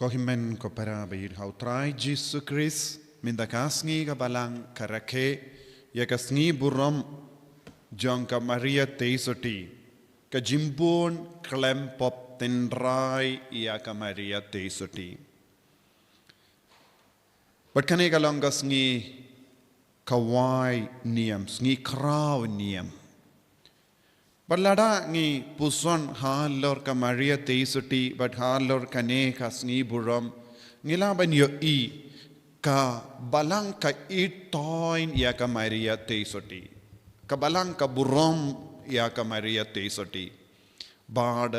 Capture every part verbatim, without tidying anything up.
Ko hynmen ko para ba ïeit ha u Trai Jisu Khrist, mynta ka sngi ka Balang ka rakhe ïa ka sngi burom jong ka Maria Teisotti, ka jingbun khlem pop tynrai ïa ka Maria Teisotti. Bad kane ka long ka sngi kawei niam, sngi khraw niam. Bad lada ngi puson halor ka Maria Teisotti, bad halor kane ka sngi burom, ngi lah ban ïohi ka Balang ka ïeit toiñ ïa ka Maria Teisotti. Ka Balang ka burom ïa ka Maria Teisotti. Bad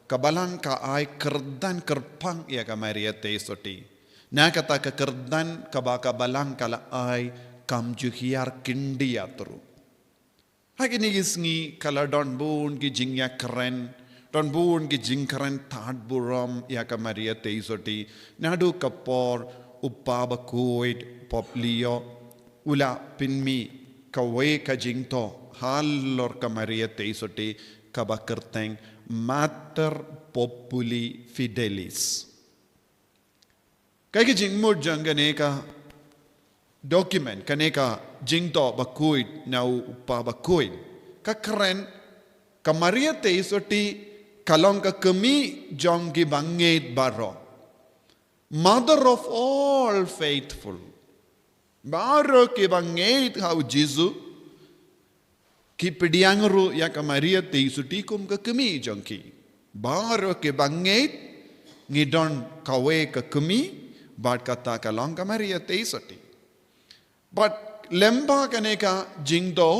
ka Balang ka ai kyrdan kyrpang ïa ka Maria Teisotti. Na kata ka kyrdan kaba ka Balang ka la ai kam ju hiar khyndiat ruh. Ha kine ki sngi ka la don bun ki jingïakren, don bun ki jingkren tad burom ïa ka Maria Teisotti. Naduh ka por u Kpa Bakhuid Pope Leo u la pynmih kawei ka jingthoh halor ka Maria Teisotti kaba kyrteng Mater Populi Fidelis. Kaei ka jingmut jong kane ka document, kane ka jingthoh bakhuid na u Kpa Bakhuid? Ka kren, ka Maria Teisotti ka long ka kmie jong ki bangeit baroh. Mother of all faithful. Baroh ki bangeit ha u Jisu ki pdiang ruh ïa ka Maria Teisotti kum ka kmie jong ki. Baroh ki bangeit ngi don kawei ka kmie, bad kata ka long ka Maria Teisotti. Bad lyngba kane ka jingthoh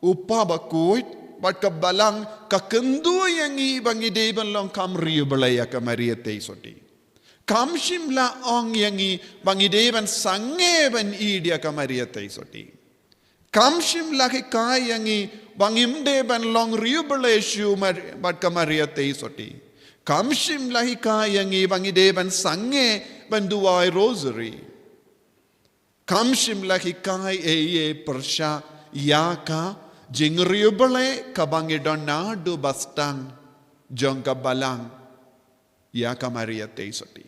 u Kpa Bakhuid bad ka Balang ka kyntu ïa ngi ba ngi dei ban long kam riewblei ïa ka Maria Teisotti. Kam shym la ong ïa ngi ba ngi dei ban sangeh ban ïeit ïa ka Maria Teisotti. Kam shym la hikai ïa ngi ba ngim dei ban long riewblei shuh bad ka Maria Teisotti. Kam shym la hikai ïa ngi ba ngi dei ban sangeh ban duwai rosary. Kam shym la hikai ei ei pyrshah ïa ka jingriewblei kaba ngi don naduh ba sdang jong ka Balang ïa ka Maria Teisotti.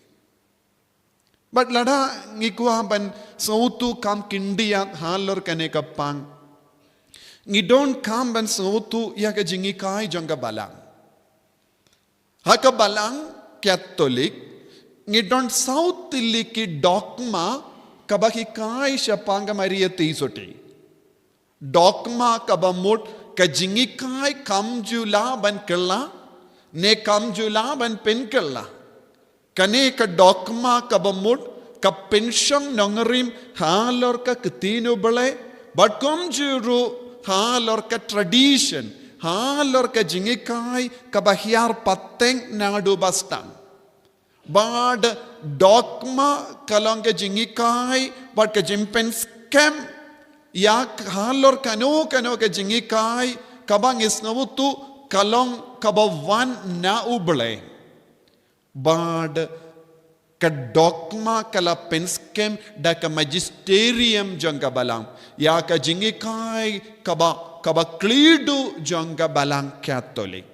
Bad lada ngi kwah ban sngewthuh kam khyndiat halor kane ka pang, ngi donkam ban sngewthuh ïa ka jinghikai jong ka Balang. Ha ka Balang Katholik ngi don saw tylli ki dogma kaba hikai shaphang ka Maria Teisotti. Dogma kaba mut ka jinghikai kam ju lah ban kylla ne kam ju lah ban pynkylla. Kane ka dogma kaba mut ka pynshong nongrim halor ka ktien U Blei bad kumjuh ruh halor ka tradition, halor ka jinghikai kaba hiar pateng naduh ba sdang. Bad dogma ka long ka jinghikai bad ka jingpynskhem ïa halor kano kano ka jinghikai kaba ngi sngewthuh ka long kaba wan na U Blei. Bad ka dogma ka la pynskhem da ka magisterium jong ka Balang ïa ka jinghikai kaba, kaba khlieh duh jong ka Balang Katholik.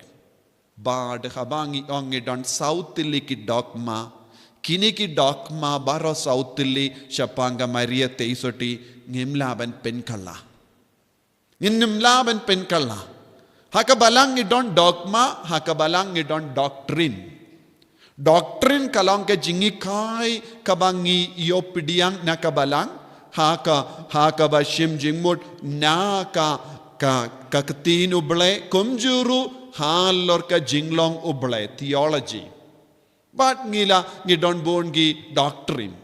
Bad haba ngi ong ngi don saw tylli ki dogma, kine ki dogma baroh saw tylli shaphang ka Maria Teisotti ngim lah ban pynkylla. Ngim lah ban pynkylla. Ha ka Balang ngi don dogma, ha ka Balang ngi don doctrine. Doctrine ka long ka jinghikai kaba ngi ïoh pdiang na ka Balang, ha ka, ha kaba shim jingmut na ka, ka, ka ktien U Blei, kumjuh ruh halor ka jinglong U Blei, theology. Bad ngi la, ngi don bun ki doctrine.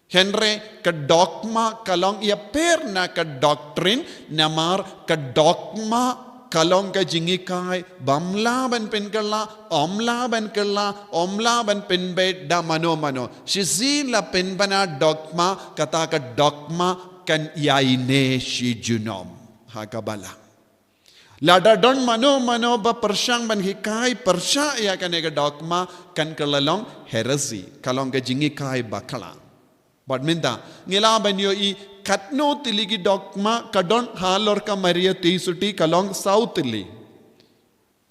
Hynrei ka dogma ka long ïapher na ka doctrine, namar ka dogma ka long ka jinghikai bym lah ban pynkylla, ym lah ban kylla, ym lah ban pynbeit da mano mano. Shisien la pynbna dogma, kata ka dogma kan ïaineh shi junom ha ka Balang. Lada don mano mano ba pyrshang ban hikai pyrshah ïa kane ka dogma, kan ka la long heresy, ka long ka jinghikai bakla. Bad mynta ngi lah ban ïohi katno tylli ki dogma ka don halor ka Maria Teisotti, ka long saw tylli.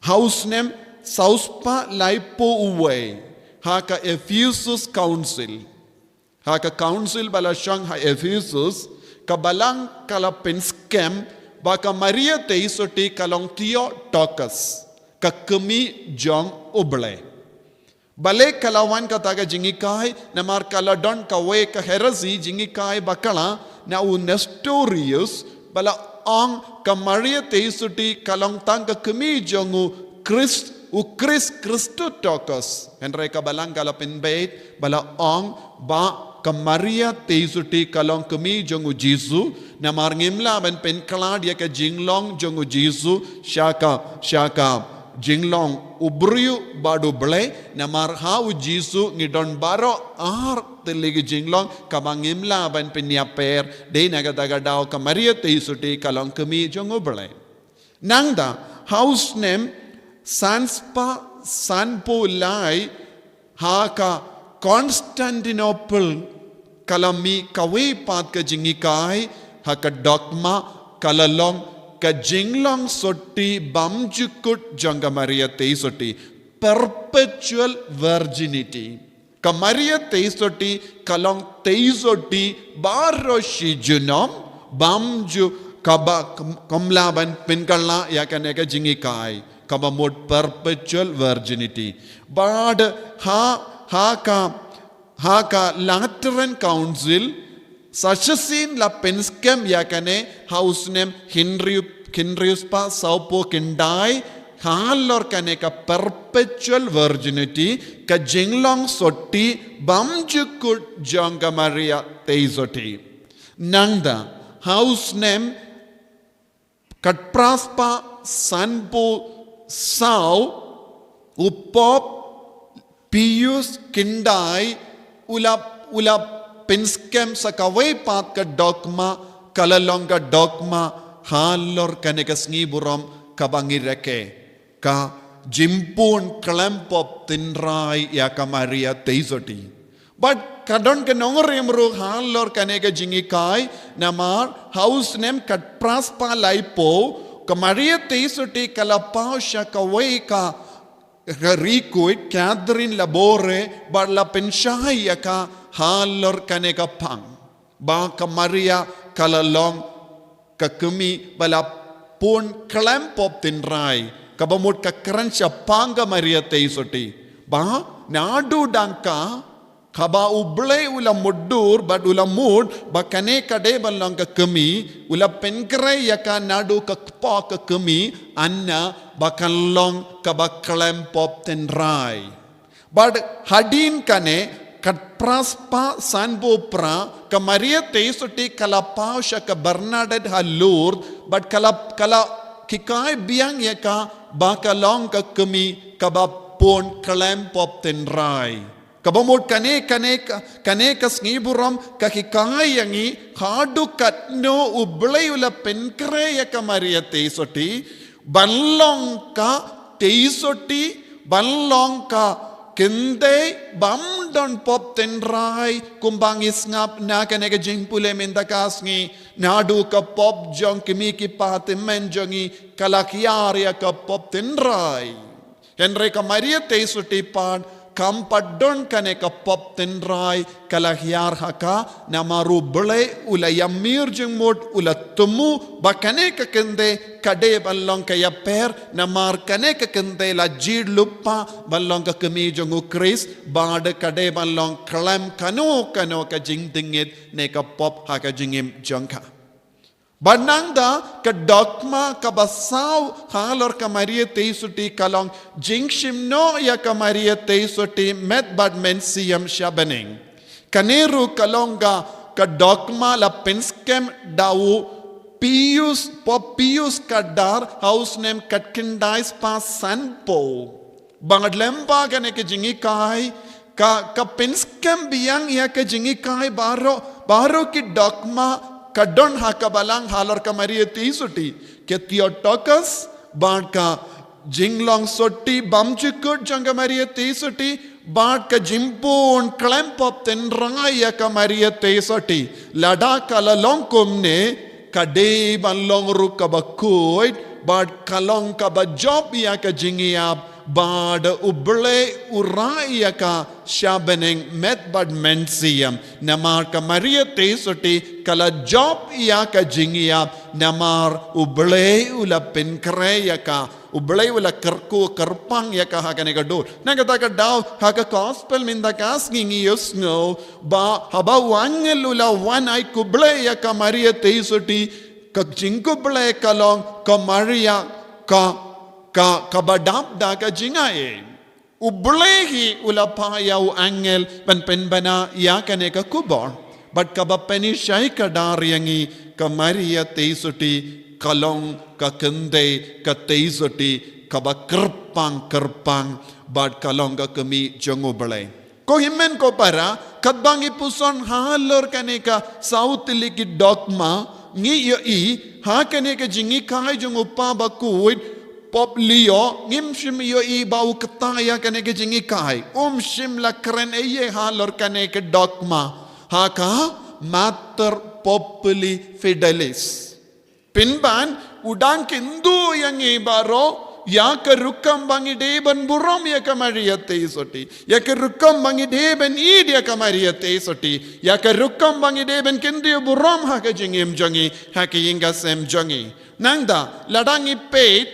Ha u snem saw spah laiphew wei ha ka Ephesus Council. Ha ka Council ba la shong ha Ephesus, ka balang ka la pynskhem ba ka Maria Theisotti ka long Theotokos, ka kmie jong U Blei. Balei ka la wan kata ka jinghikai, namar ka la don kawei ka heresy jinghikai bakla na u Nestorius, ba la ong ka Maria Theisotti ka long tang ka kmie jong u Khrist, u Khrist Christotokos. Hynrei ka balang ka la pynbeit, ba la ong ba ka Maria Theisotti ka long kmie jong u Jisu, namar ngim lah ban pynkhlad ïa ka jinglong jong u Jisu sha ka, sha ka jinglong u briew bad U Blei, namar ha u Jisu ngi don baroh ar tylli ki jinglong kaba ngim lah ban pynïapher. Dei na kata ka daw ka Maria Theisotti ka long kmie jong U Blei. Nangta, ha u snem san spah sanphew lai, ha ka Constantinople ka la mih kawei pat ka jinghikai, ha ka dogma ka la long ka jinglong sotti bymjukut jong ka Maria Theisotti, perpetual virginity. Ka Maria Theisotti ka long Theisotti baroh shi junom, bymjukut, kaba kam-, kam lah ban pynkylla ïa kane ka jinghikai, kaba mut perpetual virginity. Bad ha, ha ka, ha ka Lateran Council, sa shisien la pynskhem ïa kane ha u snem hynriew, hynriew spah sawphew khyndai, halor kane ka perpetual virginity, ka jinglong sotti bymjukut jong ka Maria Theisotti. Nangta, ha u snem khatphra spah sanphew saw, u Pope Pius khyndai u la, u la pynskhem sa kawei pat ka dogma, ka la long ka dogma halor kane ka sngi burom kaba ngi rakhe, ka jingpynkhlem pop tynrai ïa ka Maria Theisotti. Bad ka don ka nongrim ruh halor kane ka jinghikai, namar ha u snem khatphra spah laiphew, ka Maria Theisotti ka la paw sha kawei ka, ka Ri Kuid, Catherine Laborde, bad la pynshai ïa ka halor kane ka phang, ba ka Maria ka la long ka kmie ba la pynkhlem pop tynrai, kaba mut ka kren shaphang ka Maria Theisotti. Ba naduh dang ka, kaba U Blei u la mutdur bad u la mut ba kane ka dei ban long ka kmie, u la pynkhreh ïa ka naduh ka kpoh ka kmie, hynda ba kan long kaba khlem pop tynrai. Bad hadien kane, khatphra spah sanphew phra, ka Maria Theisotti ka la paw sha ka Bernadette ha Lourdes, bad ka la, ka la hikai biang ïa ka ba ka long ka kmie kaba pynkhlem pop tynrai. Kaba mut kane, kane ka, kane ka sngi burom ka hikai ïa ngi haduh katno U Blei u la pynkhreh ïa ka Maria Theisotti ban long ka Theisotti, ban long ka kynthei bym don pop tynrai, kumba ngi sngap na kane ka jingpule mynta ka sngi, naduh ka pop jong ki kmie ki kpa tymmen jong ngi ka la hiar ïa ka pop tynrai. Hynrei ka Maria Theisotti pat kam pat don kane ka pop tynrai, ka la hiar ha ka, namar U Blei u la ïamir jingmut, u la thmu ba kane ka kynthei ka dei ban long ka ïapher, namar kane ka kynthei la jied lypa ban long ka kmie jong U Khrist, bad ka dei ban long khlem kano kano ka jingdngit ne ka pop ha ka jingim jong ka. Bad nangta ka dogma kaba saw halor ka Maria Theisotti ka long jingshim noh ïa ka Maria Theisotti met bad mynsiem sha bneng. Kane ruh ka long ka, ka dogma la pynskhem da u Pius, Pope Pius ka dar ha u snem khatkhyndai spah sanphew. Bad lyngba kane ka jinghikai, ka, ka pynskhem biang ïa ka jinghikai baroh, baroh ki dogma ka don ha ka balang halor ka Maria Theisotti, ka Theotokos, bad ka jinglong sotti bymjukut jong ka Maria Theisotti, bad ka jingpynkhlem pop tynrai ïa ka Maria Theisotti. Lada ka la long kumne, ka dei ban long ruh kaba khuid, bad ka long kaba jop ïa ka jingïap, Bad U Blei u rah ïa ka sha bneng met bad mynsiem. Namar ka Maria Theisotti ka la jop ïa ka jingïap, namar U Blei u la pynkhreh ïa ka, U Blei u la kyrkhu kyrpang ïa ka ha kane ka dur. Na kata ka daw ha ka gospel mynta ka sngi ngi ïohsngew ba haba u angel u la wan ai khublei ïa ka Maria Theisotti, ka jingkhublei ka long, ka Maria ka, ka, kaba dap da ka jingaiei. U Blei hi u la phah ïa u angel ban pynbna ïa kane ka khubor. Bad kaba pynshai kdar ïa ngi, ka Maria Theisotti ka long ka khyndai ka Theisotti kaba kyrpang kyrpang, bad ka long ka kmie jong U Blei. Ko hynmen ko para, katba ngi puson halor kane ka saw tylli ki dogma, ngi ïohi ha kane ka jinghikai jong u Papa bakhuid, Pope Leo, ngim shym ïohi ba u kta ïa kane ka jinghikai. Um shym la kren ei ei halor kane ka dogma. Ha ka Mater Populi Fidelis. Pynban, u dang kyntu ïa ngi baroh, ïa ka rukom ba ngi dei ban burom ïa ka Maria Theisotti. Ïa ka rukom ba ngi dei ban ïeit ïa ka Maria Theisotti. Ïa ka rukom ba ngi dei ban kyntiew burom ha ka jingim jong ngi, ha ka ïing ka sem jong ngi. Nangta, lada ngi peit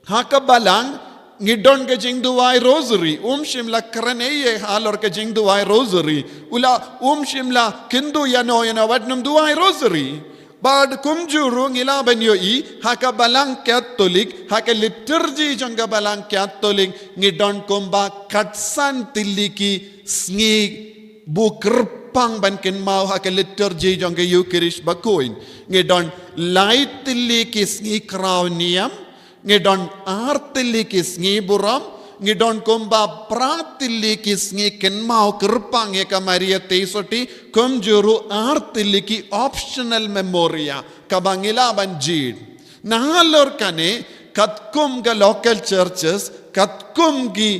ha ka balang, ngi don ka jingduwai rosary, um shym la kren ei ei halor ka jingduwai rosary. U la um shym la kyntu ïano ïano wat nym duwai rosary. Bad kumjuh ruh ngi lah ban ïohi ha ka balang Katholik, ha ka liturgy jong ka balang Katholik, ngi don kumba khatsan tylli ki sngi buh kyrpang ban kynmaw ha ka liturgy jong ka Eucharist bakhuid. Ngi don lai tylli ki sngi khraw niam, ngi don ar tylli ki sngi burom, ngi don kumba phra tylli ki sngi kynmaw kyrpang ïa ka Maria Theisotti, kumjuh ruh ar tylli ki optional memoria, kaba ngi lah ban jied. Nalor kane, katkum ka local churches, katkum ki,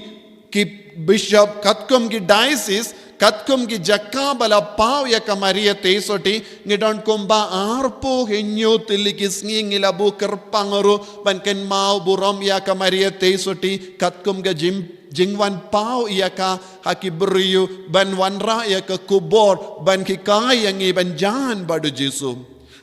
ki bishop, katkum ki diocese, katkum ki jaka ba la paw ïa ka Maria Theisotti, ngi don kumba arphew hynñiew tylli ki sngi ngi la buh kyrpang ruh ban kynmaw burom ïa ka Maria Theisotti, katkum ka jing, jingwan paw ïa ka ha ki briew, ban wanrah ïa ka khubor, ban hikai ïa ngi ban jan bad u Jisu.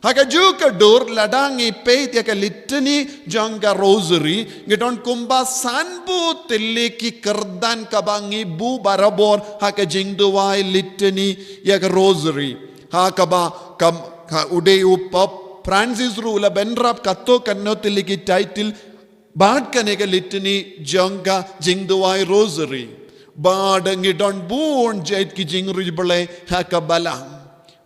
Ha kajuh ka dur lada ngi peit ïa ka litany jong ka rosary, ngi don kumba sanphew tylli ki kyrdan kaba ngi buh barabor ha ka jingduwai litany ïa ka rosary. Ha kaba, kam, ka u dei u Pope Francis ruh u la bynrap katto katno tylli ki title bad kane ka litany jong ka jingduwai rosary. Bad ngi don bun jait ki jingriewblei ha ka balang.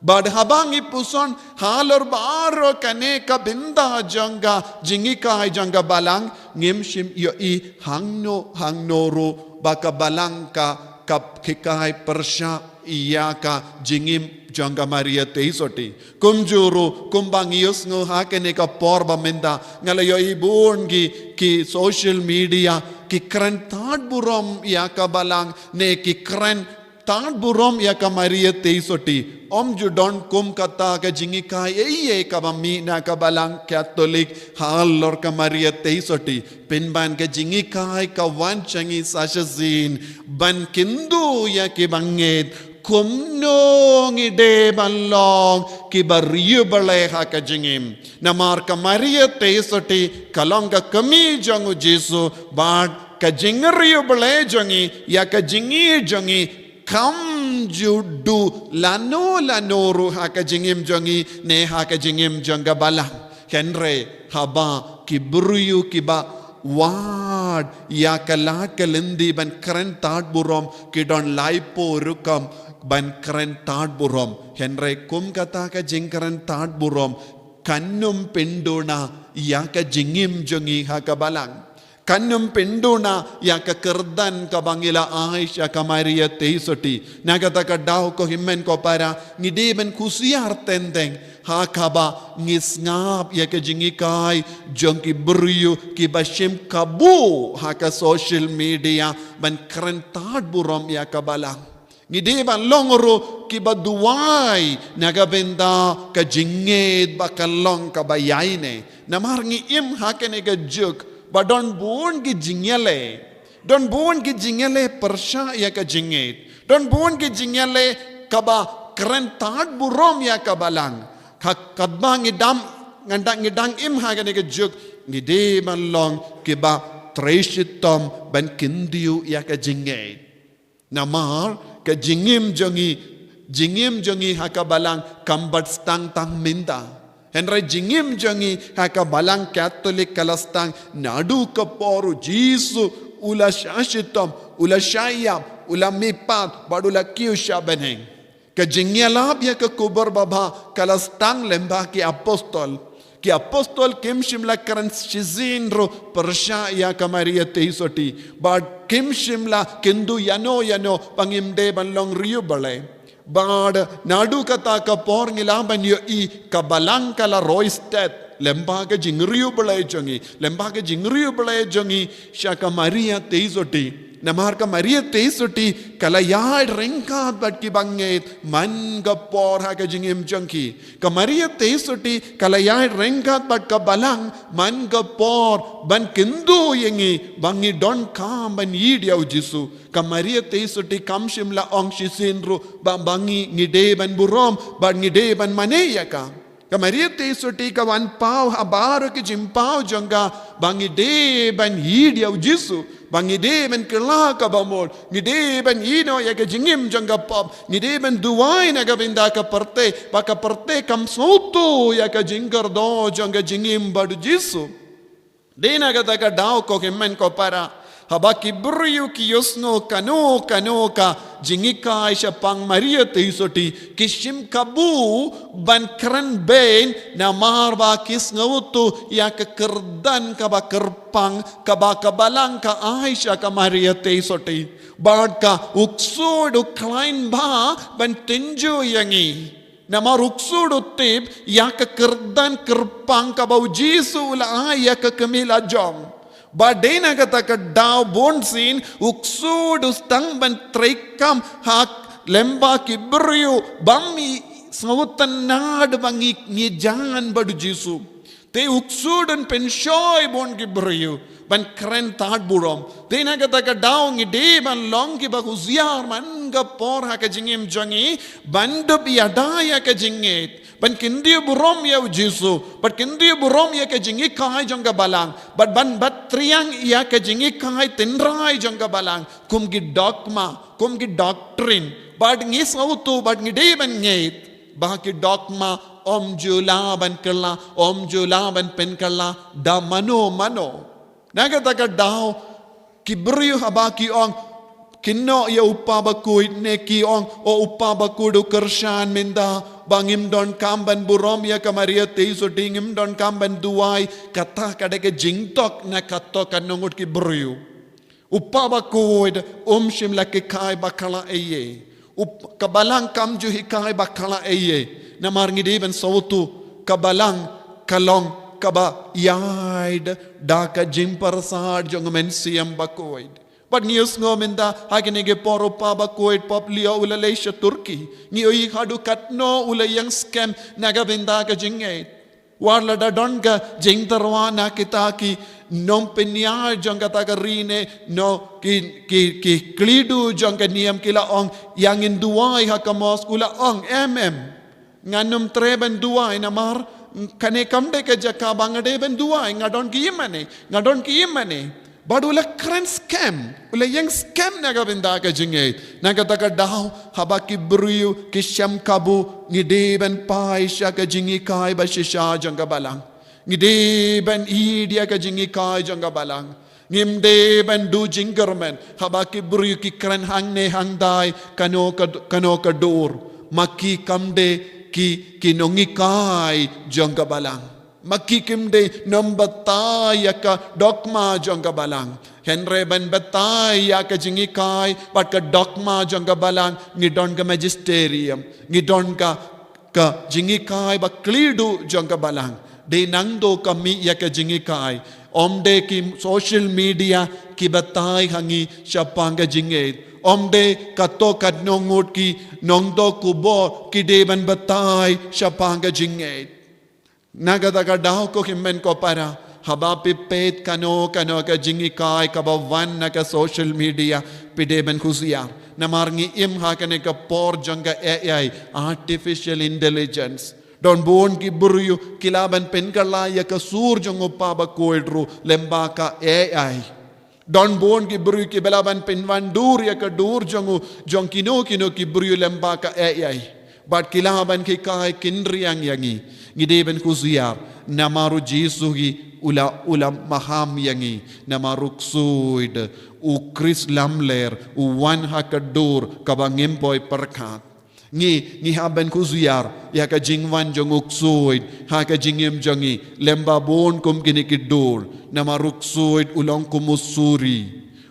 Bad haba ngi puson halor baroh kane ka bynta jong ka jinghikai jong ka balang, ngim shym ïohi hangno hangno ruh ba ka balang ka, ka hikai pyrshah ïa ka jingim jong ka Maria Theisotti. Kumjuh ruh, kumba ngi ïohsngew ha kane ka por ba mynta, nga la ïohi bun ki, ki social media, ki kren tad burom ïa ka balang, ne ki kren tad burom ïa ka Maria Theisotti. Ym ju don kum kata ka jinghikai ei ei kaba mih na ka balang Katholik halor ka Maria Theisotti. Pynban ka jinghikai ka wan sha ngi sa shisien ban kyntu ïa ki bangeit kumno ngi dei ban long kiba riewblei ha ka jingim. Namar ka Maria Theisotti ka long ka kmie jong u Jisu, bad ka jingriewblei jong ngi ïa ka jingïeit jong ngi kam ju duh lano lano ruh ha ka jingim jong ngi ne ha ka jingim jong ka balang. Hynrei haba ki briew kiba wad ïa ka lad ka lynti ban kren tad burom, ki don laiphew rukom ban kren tad burom. Hynrei kum kata ka jingkren tad burom kan ym pynduna ïa ka jingim jong ngi ha ka balang. Kan ym pynduna ïa ka kyrdan kaba ngi la ai sha ka Maria Theisotti. Na kata ka daw ko hynmen ko para, ngi dei ban khusiar teng teng ha kaba ngi sngap ïa ka jinghikai jong ki briew kiba shim kabu ha ka social media ban kren tad burom ïa ka balang. Ngi dei ban long ruh kiba duwai na ka bynta ka jingngeit ba kan long kaba ïaineh. Namar ngi im ha kane ka juk ba don bun ki jingïaleh. Don bun ki jingïaleh pyrshah ïa ka jingngeit. Don bun ki jingïaleh kaba kren tad burom ïa ka balang. Ka, kaba ngi dang, ngan dang, ngi dang im ha kane ka juk, ngi dei ban long kiba trei shitom ban kyntiew ïa ka jingngeit. Namar ka jingim jong ngi, jingim jong ngi ha ka balang kam pat sdang tang mynta. Hynrei jingim jong ngi ha ka balang Katholik ka la sdang naduh ka por u Jisu u la shah shitom, u la shah ïap, u la mihpat, bad u la kiew sha bneng. Ka jingïalap ïa ka khubor babha ka la sdang lyngba ki apostol. Ki apostol kim shym la kren shisien ruh pyrshah ïa ka Maria Theisotti. Bad kim shym la kyntu ïano ïano ba ngim dei ban long riewblei. Bad naduh kata ka por ngi lah ban ïohi ka balang ka la roi stet lyngba ka jingriewblei jong ngi, lyngba ka jingriewblei jong ngi sha ka Maria Theisotti. Namar ka Maria Theisotti ka la ïaid ryngkat bad ki bangeit man ka por ha ka jingim jong ki. Ka Maria Theisotti ka la ïaid ryngkat bad ka balang man ka por ban kyntu ïa ngi ba ngi donkam ban ïeit ïa u Jisu. Ka Maria Theisotti kam shym la ong shisien ruh ba, ba ngi, ngi dei ban burom, ba ngi dei ban mane ïa ka. Ka Maria Theisotti ka wan paw ha baroh ki jingpaw jong ka ba ngi dei ban ïeit ïa u Jisu, ba ngi dei ban kylla ka bamut, ngi dei ban ïehnoh ïa ka jingim jong ka pop, ngi dei ban duwai na ka bynta ka pyrthei, ba ka pyrthei kam sngewthuh ïa ka jingkyrduh jong ka jingim bad u Jisu. Dei na kata ka daw ko hynmen ko para, haba ki briew ki ïohsngew kano kano ka jinghikai shaphang Maria Theisotti, ki shim kabu ban kren beiñ namar ba ki sngewthuh ïa ka kyrdan kaba kyrpang kaba ka balang ka ai sha ka Maria Theisotti. Bad ka u ksuid u khlaiñ bha ban tynjuh ïa ngi. Namar u ksuid u tip ïa ka kyrdan kyrpang kaba u Jisu u la ai ïa ka kmie lajong. Bad dei na kata ka daw bunsien u ksuid u sdang ban treikam ha lyngba ki briew ba ym sngewtynnad ba ngi, ngi jan bad u Jisu. Te u ksuid un pynshoi bun ki briew ban kren tad burom. Te na kata ka daw ngi dei ban long kiba husiar man ka por ha ka jingim jong ngi ban dup ïada ïa ka jingngeit, ban kyntiew burom ïa u Jisu, ban kyntiew burom ïa ka jinghikai jong ka balang, bad ban bat triang ïa ka jinghikai tynrai jong ka balang, kum ki dogma, kum ki doctrine, bad ngi sngewthuh bad ngi dei ban ngeit ba ki dogma ym ju lah ban kylla, ym ju lah ban pynkylla da mano mano. Na kata ka daw ki briew haba ki ong, kin noh ïa u kpa bakhuid ne ki ong, o u kpa bakhuid u kyrshan mynta, ba ngim donkam ban burom ïa ka Maria Theisotti, ngim donkam ban duwai, kata ka dei ka jingthok na kato katno ngut ki briew. U kpa bakhuid um shym la hikai bakla eiei. U k-, ka balang kam ju hikai bakla eiei. Namar ngi dei ban sngewthuh ka balang ka long kaba ïaid da ka jingpyrsad jong u Mynsiem Bakhuid. Bad ngi ïohsngew mynta ha kine ki por u kpa bakhuid Pope Leo u la leit sha Turkey. Ngi ïohi haduh katno u la ïeng skhem na ka bynta ka jingngeit. Wat la da don ka jingtyrwa na kita ki nongpynïaid jong kata ka ri ne, no, ki, ki, ki khlieh duh jong ka niam ki la ong, ïa ngin duwai ha ka mosque, u la ong, em, em. Ngan ym treh ban duwai namar kane kam dei ka jaka ba nga dei ban duwai, nga don ki ïing mane, nga don ki ïing mane. Bad u la kren skhem, u la ïeng skhem na ka bynta ka jingngeit. Na kata ka daw, haba ki briew ki shem kabu, ngi dei ban phai sha ka jinghikai ba shisha jong ka balang. Ngi dei ban ïeit ïa ka jinghikai jong ka balang. Ngim dei ban duh jingkyrmen haba ki briew ki kren hangne hangtai, kano ka, kano ka dur. Ma ki kam dei ki, ki nonghikai jong ka balang. Ma ki kim dei nongbatai ïa ka dogma jong ka balang. Hynrei ban batai ïa ka jinghikai bad ka dogma jong ka balang, ngi don ka magisterium, ngi don ka, ka jinghikai ba khlieh duh jong ka balang. Dei nangto ka mih ïa ka jinghikai. Ym dei ki social media ki batai ha ngi shaphang ka jingngeit. Ym dei kato katno ngut ki nongthoh khubor ki dei ban batai shaphang ka jingngeit. Na kata ka daw ko hynmen ko para, Haba phi peit kano kano ka jinghikai kaba wan na ka social media, phi dei ban khusiar. Namar ngi im ha kane ka por jong ka A I, artificial intelligence. Don bun ki briew ki lah ban pynkylla ïa ka sur jong u Kpa Bakhuid ruh lyngba ka A I. Don bun ki briew kiba lah ban pynwandur ïa ka dur jong u, jong kino kino ki briew lyngba ka A I. Bad ki lah ban hikai khynriang ïa ngi. Ngi dei ban khusiar, namar u Jisu hi u la, u la maham ïa ngi. Namar u ksuid, u Khrist lamler, u wan ha ka dur kaba ngim poi pyrkhat. Ngi, ngi hap ban khusiar ïa ka jingwan jong u ksuid ha ka jingim jong ngi lyngba bun kum kine ki dur. Namar u ksuid u long kum u suri,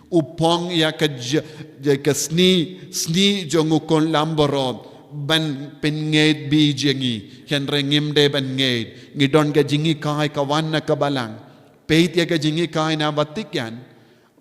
u phong ïa ka j-, ïa ka sni, sni jong u khun lambaroh ban pynngeit bha jong ngi. Hynrei ngim dei ban ngeit. Ngi don ka jinghikai ka wan na ka Balang. Peit ïa ka jinghikai na Vatican.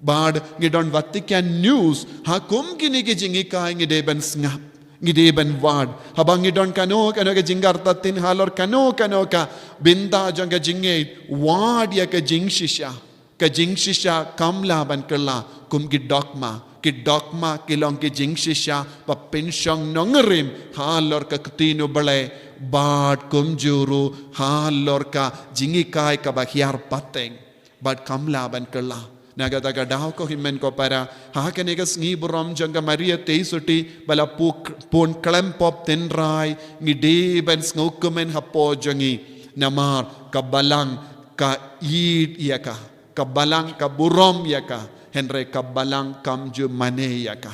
Bad ngi don Vatican News, ha kum kine ki jinghikai ngi dei ban sngap, ngi dei ban wad. Haba ngi don kano kano ka jingkartatien halor kano kano ka bynta jong ka jingngeit, wad ïa ka jingshisha. Ka jingshisha kam lah ban kylla kum ki dogma. Ki dogma ki long ki jingshisha ba pynshong nongrim halor ka ktien u Blei, bad kumjuh ruh halor ka jinghikai kaba hiar pateng. Bad kam lah ban kylla. Na kata ka daw ko hynmen ko para, ha kane ka sngi burom jong ka Maria Theisotti ba la pu-, pun khlem pop tynrai, ngi dei ban sngewkmen hapoh jong ngi. Namar ka Balang ka ïeit ïa ka, ka Balang ka burom ïa ka, hynrei ka Balang kam ju mane ïa ka.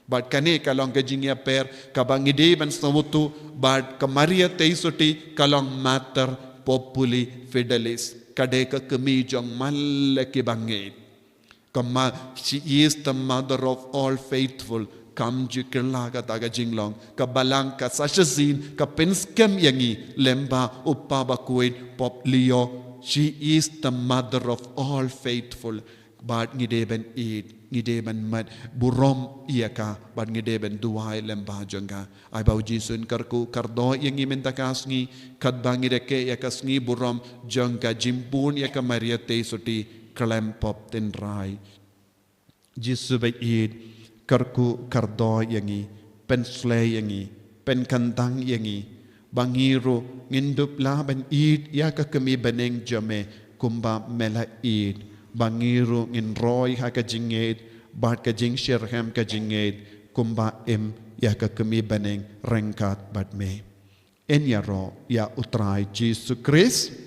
Bad kane ka long ka jingïapher kaba ngi dei ban sngewthuh, bad ka Maria Theisotti ka long Mater Populi Fidelis. Ka dei ka kmie jong man la ki bangeit. Ka ma-, she is the mother of all faithful. Kam ju kylla kata ka jinglong. Ka Balang ka sa shisien ka pynskhem ïa ngi lyngba u Kpa Bakhuid Pope Leo. She is the mother of all faithful. Bad ngi dei ban ïeit, ngi dei ban mad burom ïa ka, bad ngi dei ban duwai lyngba jong ka. Ai ba u Jisu un kyrkhu kyrdoh ïa ngi mynta ka sngi, katba ngi rakhe ïa ka sngi burom jong ka jingpun ïa ka Maria Theisotti khlem pop tynrai. Jisu ba ïeit, kyrkhu kyrdoh ïa ngi, pynshlei ïa ngi, pynkyntang ïa ngi, ba ngi ruh ngin dup lah ban ïeit ïa ka kmie bneng jong me kumba me la ïeit, ba ngi ruh ngin roi ha ka jingngeit bad ka jingshitrhem ka jingngeit kumba im ïa ka kmie bneng ryngkat bad me. Yn ïaroh ïa u Trai Jisu Khrist.